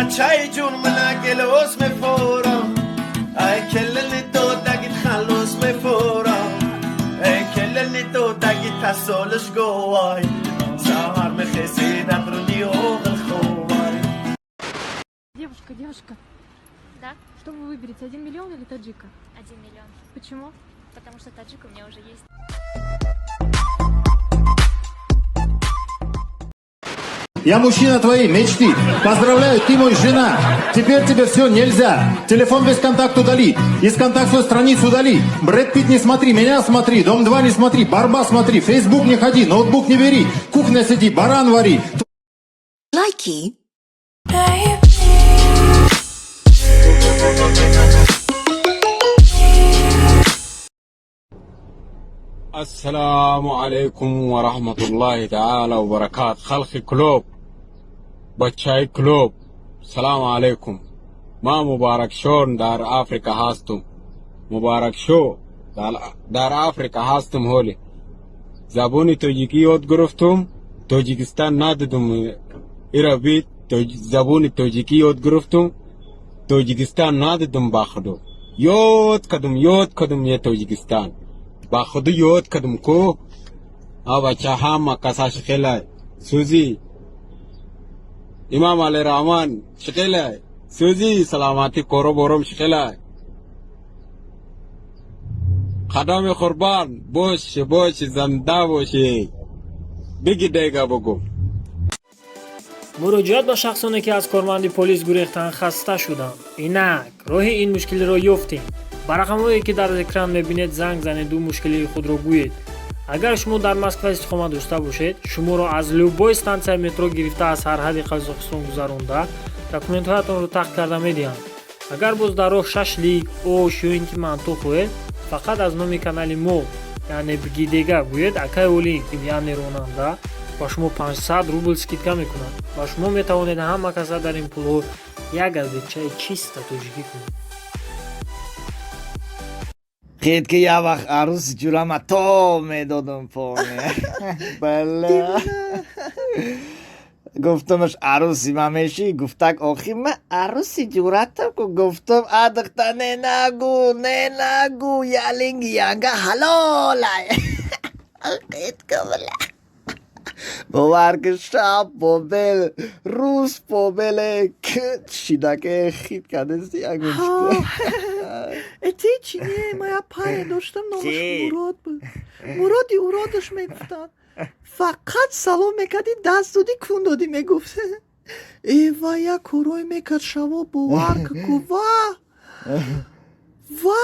Бачаи ҷун мана гелос мефорам, ай келини додагит халос мефорам, эй келини додагит тасолиш говай, саҳар мехези дадруни оғил ховай. Девушка, девушка. Да? Что вы выберете, 1 миллион или таджика? 1 миллион. Почему? Потому что таджик у меня уже есть. Я мужчина твоей мечты. Поздравляю, ты мой жена. Теперь тебе все нельзя. Телефон весь контакт удали. Из контакт свою страницу удали. Брэд Питт не смотри, меня смотри. Дом 2 не смотри, Барба смотри. Фейсбук не ходи, ноутбук не бери. Кухня сиди, баран вари. Likey. السلام عليكم ورحمة الله تعالى وبركاته. خلق كلوب بچاي كلوب، سلام عليكم. ما مبارك شون دار أفريقيا هاستم، مبارك شو دار أفريقيا هاستم هولي زبوني توجيكي يود گرفتم توجيكستان ناددم إرابيت زبوني توجيكي يود گرفتم توجيكستان ناددم باخدو يود كدم يود كدم يا توجيكستان با خودو یاد کدم کو او بچه هم کسا شخیله سوزی امام علی رحمان شخیله سوزی سلامتی کورو بورم شخیله خدام قربان باش باش زنده باشی بگی دیگه بگو. Муроҷиат ба шахсоне, ки аз корманди полис гурехтан хаста шуданд. Инак роҳи ин мушкилиро ёфтем. Ба рақамҳое, ки дар экран мебинед, занг занеду мушкилии худро гӯед. Агар шумо дар Москва истиқомат дошта бошед, шуморо аз любой стансияи метро гирифта, аз сарҳади Қазоқистон гузаронда, документҳоятонро тахт карда медиҳанд. Агар боз дар роҳ шашлик, ош ё ин ки манту хоҳед, фақат аз номи канали мо, яъне Бгидега, гӯед, акай Олим, яъне ронанда, ба шумо 500 рубл скидка мекунад ва шумо метавонед ҳама каса дар ин пулҳо як газетчаи чиста тоҷикӣ кунед. Хед ки як вақт арӯси ҷурама то медодам поне. Бале. Гуфтамаш арӯси ман мешӣ, гуфтак охи ман арӯси ҷуратам ку гуфтам адахта не нагу, не нагу, ялинги янга ҳалолай. Хед ка бала. Бовар ки шаб побел, рӯз побеле шидаке хит кардести як Э, ти чи не, ма як паре доштам, номаш Мурод буд. Муроди уродаш мегуфтанд. Фақат салом мекардӣ, даст додӣ, кун додӣ мегуфт. Э, ва як корое мекард шаво, бовар ку, ва ва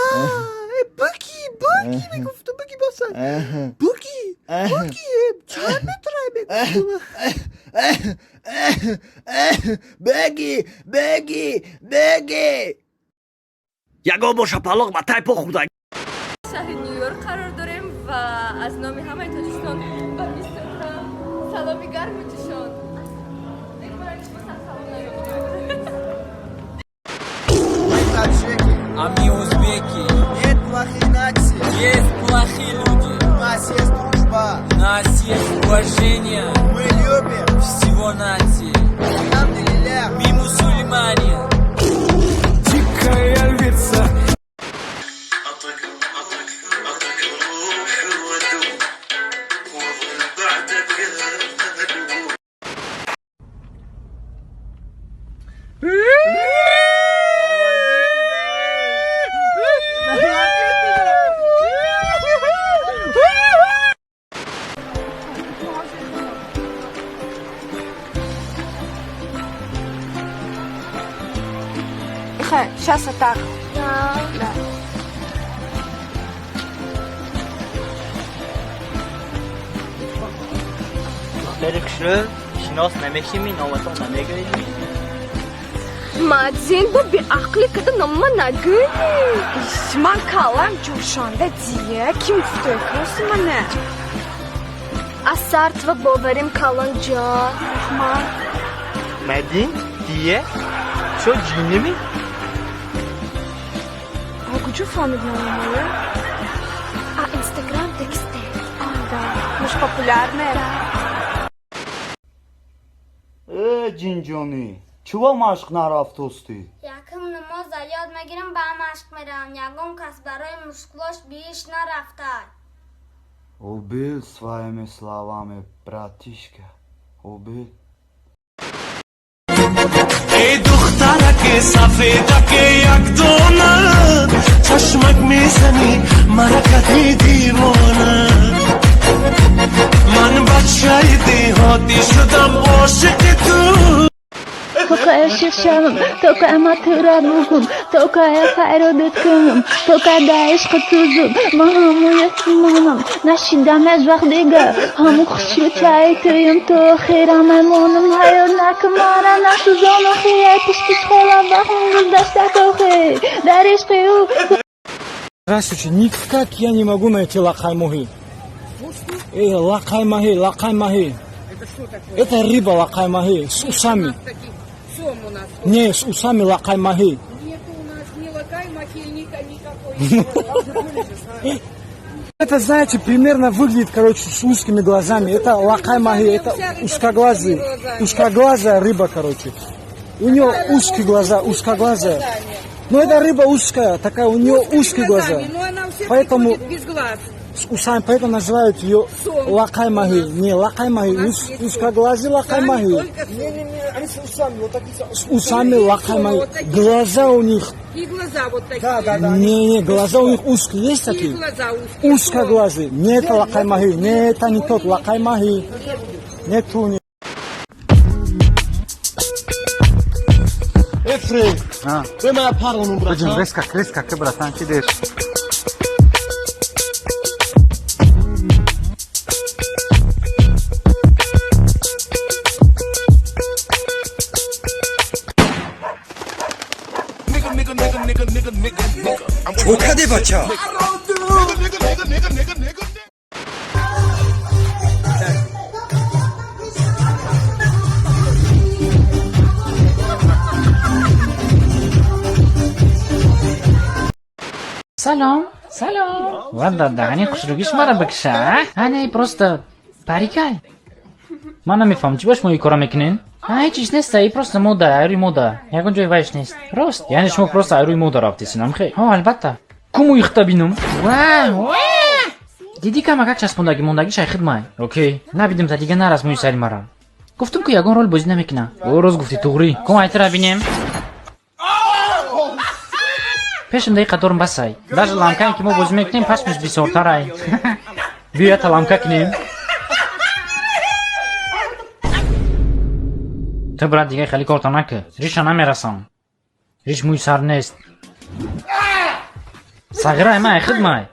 э, буги буги мегуфту, буги боса буги буги, э, чанд метрай мегуфту. Беги, беги, беги. Ягон бо шапалоқ ба тай по хӯрда. Шаҳри Нью-Йорк қарор дорем ва аз номи ҳамаи Тоҷикистон ба мистер Трамп саломи гарму ҷӯшон. Салом намекунем. Мы таджики. А мы узбеки. Нет плохих наций. Есть плохие люди. У нас есть дружба. У нас есть уважение. Мы любим. Всего нации. Алхамдулиллах. Мы мусульмане. Дикая львица. Сейчас вот так. Да. Да. Духтари хушрӯ, шинос намешими, номатон намегӯед? Мадзин бо беақлӣ када нома нагӯ. Ман калам ҷӯшонда дия. Ким гуфтои кӯси мана? Аз сартва боварим калон ҷон. Раҳмат. Мадин дие шо ҷинними? А куҷо фаҳмид номамоя? А Инстаграм тексте. А, да. Мы ж популярные. Э, ҷинҷонӣ. Чува машқ нарафтостӣ? Якм намоз ёд мегирам, ба машқ меравам. Ягон кас барои мушкилош бииш нарафта. Убил своими словами, братишка. Убил. Эй духтараки сафедаки якдона, чашмак мезанӣ маракати девона. Ман бачаи деҳотӣ шудам ошиқи ту. Токая ширшавам, токая матура бугум, токая файродат кунум, токая да ишқи тузум, ман ҳаму ятимонам, нашидам аз вақт дига, ҳаму хушрӯчаи туюм, то охирам мемонам, ҳаёт накумара насӯзон охи, пишпиш хола вақм гузашта охи, дар ишқи ӯ. Здравствуйте, никак я не могу найти лақаймоҳӣ. Эй, лақаймоҳӣ, лақаймоҳӣ. Это что такое? Это рыба лақаймоҳӣ, с усами. Сом у нас. Не, с усами лақаймоҳӣ. Нет у нас ни лакаймахи, ни никакой. Это, знаете, примерно выглядит, короче, с узкими глазами. Это лақаймоҳӣ, это узкоглазый, узкоглазая рыба, короче. У нее узкие глаза, узкоглазая. Но эта рыба узкая, такая, у нее узкие глаза. Но она у всех Поэтому приходит без глаз. С усами, поэтому называют ее лақаймоҳӣ. Не, лақаймоҳӣ, узкоглазый лақаймоҳӣ. Не-не-не, они с усами, вот такие. С усами лақаймоҳӣ. Глаза у них. И глаза вот такие. Да, да, да. Не, не, глаза у них узкие. Есть такие? И глаза узкие. Узкоглазые. Не это лақаймоҳӣ, не это не тот лақаймоҳӣ. Нету, не. Эфрем, бе мая паронум, братан. Резко, резко, ки, братан, чӣ дер? Чокаде бача. Салом, салом. Вада даҳани хушрӯгиш мара бикша. Ане просто парикай. Ман намефаҳмам, чӣ ба шумо ин кора мекунен? Ҳеҷ чиз неста, и просто мода, айрӯи мода. Ягон ҷои вайш нест. Рост. Яъне шумо просто айрӯи мода рафтесин, амхе? Ҳо, албатта. Ку мӯихта бинум? Ва, ва! Дидӣ камакак часпондагӣ мондагӣ шай хидмай. Окей. Набидим та дига нарас мӯи сари мара. Гуфтум ку ягон рол бозӣ намекуна. О, рост гуфтӣ, туғрӣ. Ку айтра бинем. Пешам даи қаторм басай. Даже ламкае ки мо бозӣ мекунем, пашмиш бисёртарай. Биё ята ламка кунем. Ту, брат, дига хеле корта накӣ. Риша намерасам. Риш мӯи сар нест. Сағирай май хидмай.